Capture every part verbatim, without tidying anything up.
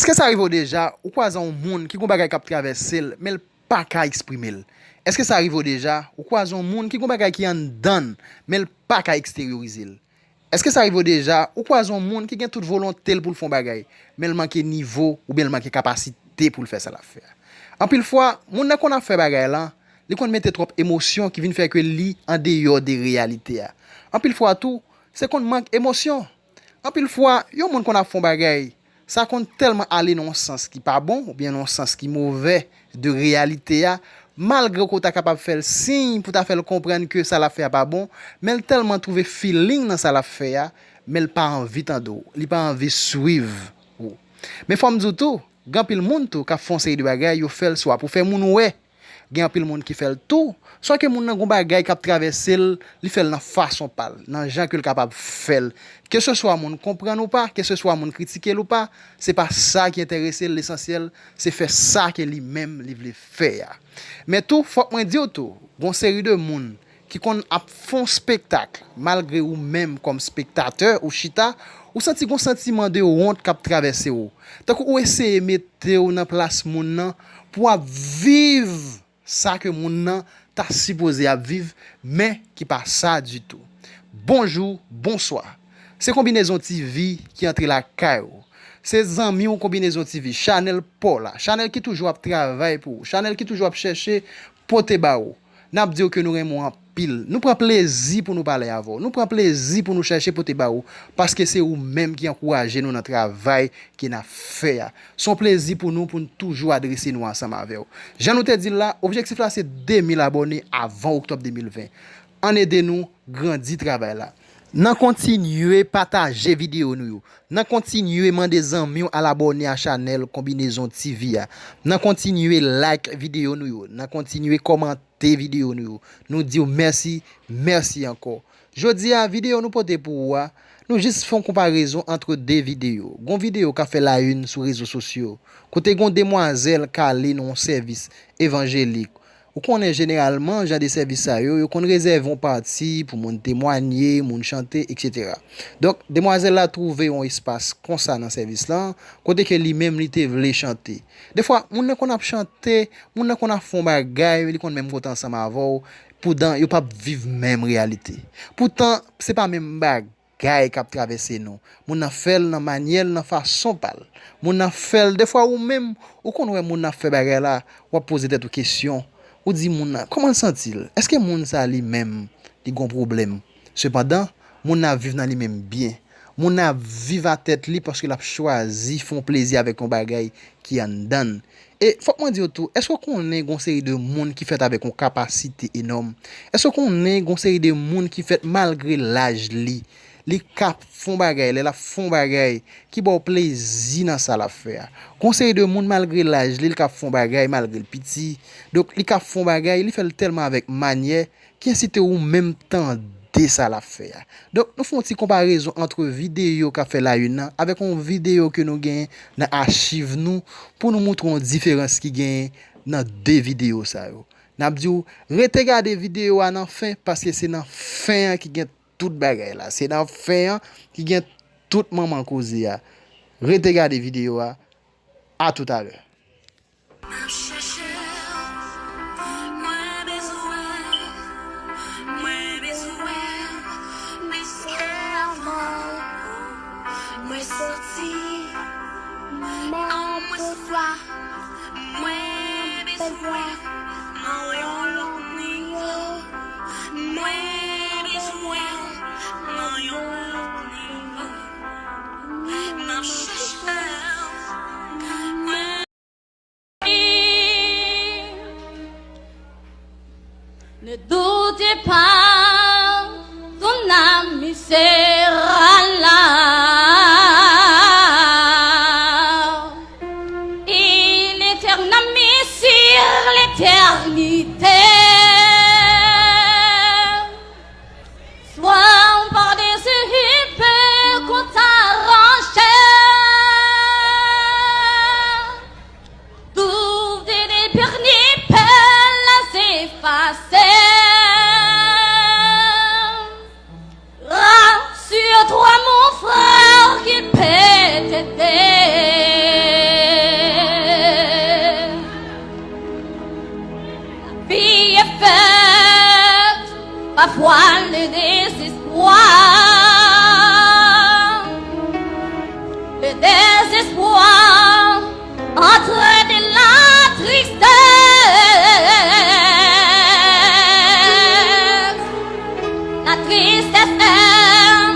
Èske sa rive w deja, ou kwaze yon moun ki gon bagay k ap travèse l, men l pa ka eksprime l? Èske sa rive w deja, ou kwaze yon moun ki gon bagay ki anndan l, men l pa ka eksteryorize l? Èske sa rive w deja, ou kwaze yon moun ki gen tout volonte l pou l fè yon bagay, men l manke nivo oubyen l manke kapasite pou l fè sa l ap fè a? Anpil fwa, moun nan konn ap fè bagay lan, li konn mete twòp emosyon ki vin fè ke li andeyò de reyalite a. Anpil fwa tou, se konn mank emosyon. Anpil fwa, yon moun konn ap fè yon bagay, sa konn tèlman ale nan yon sans ki pa bon, oubyen nan yon sans ki movè de reyalite a, malgre ke w ta kapab fè l siy pou ta fè l konprann ke sa l ap fè a pa bon, men l tèlman twouve feeling nan sa l ap fè a, men l pa anvi tande w, li pa anvi swiv ou. Men fò m di w tou, gen anpil moun tou k ap fè yon seri de bagay, yo fè l swa pou fè moun wè, gen anpil moun ki fè l tou, swa ke moun nan gon bagay k ap travèse l, li fè l nan fason pa l, nan jan ke l kapab fè l. Keseswa moun konprann ou pa, keseswa moun kritike l ou pa, se pa sa ki enterese l, lesansyèl, se fè sa ke li menm li vle fè a. Men tou, fòk mwen di w tou, gon seri de moun ki konn ap fè yon spektak, malgre ou menm kòm spektatè ou chita, ou santi gon santiman de wont k ap travèse w. Tankou ou eseye mete w nan plas moun nan pou w ap viv sa ke moun nan ta sipoze ap viv, men ki pa sa ditou. Bonjou, bonswa. Se Konbinezon T V ki antre lakay ou. Se zanmi w Konbinezon T V, chanèl pa w la, chanèl ki toujou ap travay pou ou, chanèl ki toujou ap chèche pote ba ou. N ap di w ke nou renmen w anpil. Nou pran plezi pou nou pale avè w. Nou pran plezi pou nou chèche pote ba ou, paske se ou menm ki ankouraje nou nan travay ke n ap fè a. Se yon plezi pou nou, pou n toujou adrese nou ansanm avè w. Jan nou te di l la, objektif la se de mil abòne avan oktòb de mil ven. Ann ede nou grandi travay la. N a kontinye pataje videyo nou yo. N a kontinye mande zanmi w al abòne a chanèl Konbinezon T V a. N a kontinye like videyo nou yo. N a kontinye kòmante videyo nou yo. Nou di w mèsi, mèsi ankò. Jodi a, videyo nou pote pou ou a, nou jis fè yon konparezon ant de videyo. Gon videyo k ap fè la une sou rezo sosyo, kote gon demwazèl k ale nan yon sèvis evanjelik. Ou konnen jeneralman, jan de sèvis sa yo, yo konn rezève yon pati pou moun temwanye, moun chante, etsetera. Donk, demwazèl la twouve yon espas konsa nan sèvis lan, kote ke li menm li te vle chante. Defwa, moun nan konn ap chante, moun nan konn ap fè yon bagay, li konn menm kontan ansanm avè w, poutan yo p ap viv menm reyalite. Poutan, se pa menm bagay k ap travèse nou. Moun nan fè l nan manyè l, nan fason pa l. Moun nan fè l, defwa ou menm, ou konn wè moun nan ap fè bagay la, w ap poze tèt ou kesyon. Ou di moun nan, kòman l santi l? Èske moun sa li menm, li gon pwoblèm? Sepandan, moun nan ap viv nan li menm byen. Moun nan ap viv a tèt li paske l ap chwazi fè yon plezi avèk yon bagay ki anndan l. E fòk mwen di w tou, èske w konnen gon seri de moun ki fèt avèk yon kapasite enòm? Èske w konnen gon seri de moun ki fèt malgre laj li, li ka fè yon bagay, lè l ap fè yon bagay, ki ba w plezi nan sa l ap fè a? Gon seri de moun malgre laj li, li ka fè yon bagay malgre l piti. Donk, li ka fè yon bagay, li fè l tèlman avèk manyè, ki ensite ou menm tande sa l ap fè a. Donk, nou fè yon ti konparezon ant videyo k ap fè la une nan avèk yon videyo ke nou genyen nan achiv nou pou nou moutre w yon diferans ki genyen nan de videyo sa yo. N ap di w, rete gade videyo a nan fen, paske se nan fen an ki gen tout bagay la. Se nan fen an ki gen tout manman koze a. Rete gade videyo a. Atoutalè. M ap chèche w, mwen bezwen w, mwen bezwen w plis ke avan. Mwen santi an mwen swa, mwen bezwen w nan yon lòt nivo. Mwen bezwen w nan yon lòt nivo. M ap chèche w, mwen Ne doutez pas, ton âme sera là. In aeternam sur l'éternité. Sois par des peu qu'on t'arrange. Tout de l'éperni peut les effacer. Rassure-toi, mon frère, qu'il peut t'aider. Le désespoir, le désespoir entraîne la tristesse. La tristesse est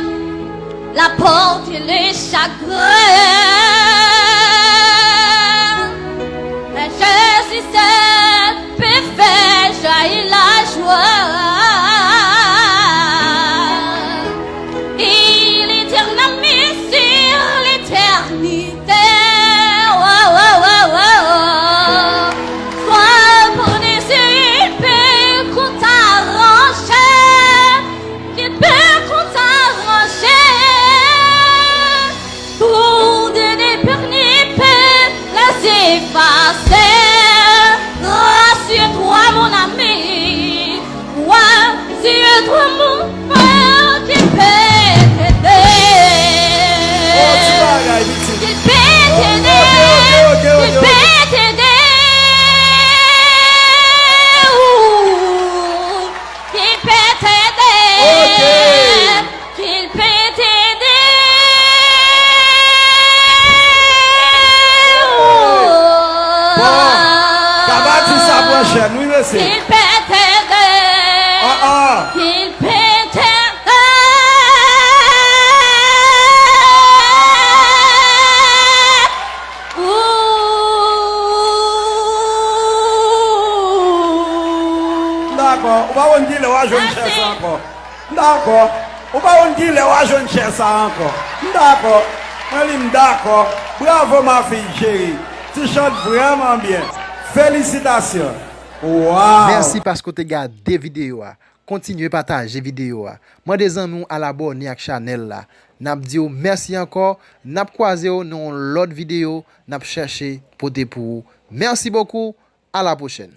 la porte et les chagrins. Mais Jésus seul peut faire jaillir la joie. Il éternel sur l'éternité. Oh, oh, oh, oh, oh. Sois pour nous, il peut qu'on t'arranger. Ki pè konn sa ranje tout de pè ni pè les effacer. Rassure-toi, mon ami, rassure-toi, mon frère, ki pè t'aider. Oh, ti bagay, pitit. Ki pè t'aider. Ok, ok, ok, ok, Ki ok. pè t'aider. Ki pè t'aider. Ok. Ki pè t'aider. Bon, Kabaddi sa pran chèn, wi, mesye. Ki pè t'aider. Ah, ah. Ki pè t'aider. Dakò, ou pa konn kilè w a jwenn chè sa ankò. Dakò, ou pa konn kilè w a jwenn chè sa ankò. Dakò, mwen li m dakò. Bravo ma fille chérie. Ti chante vrèman byen. Felisitasyon. Wow. Mèsi paske w te gade videyo a. Kontinye pataje videyo a. Mande zanmi w al abòne ak chanèl la. N ap di w mèsi ankò. N ap kwaze w nan yon lòt videyo. N ap chèche pote pou ou. Merci beaucoup. À la prochaine.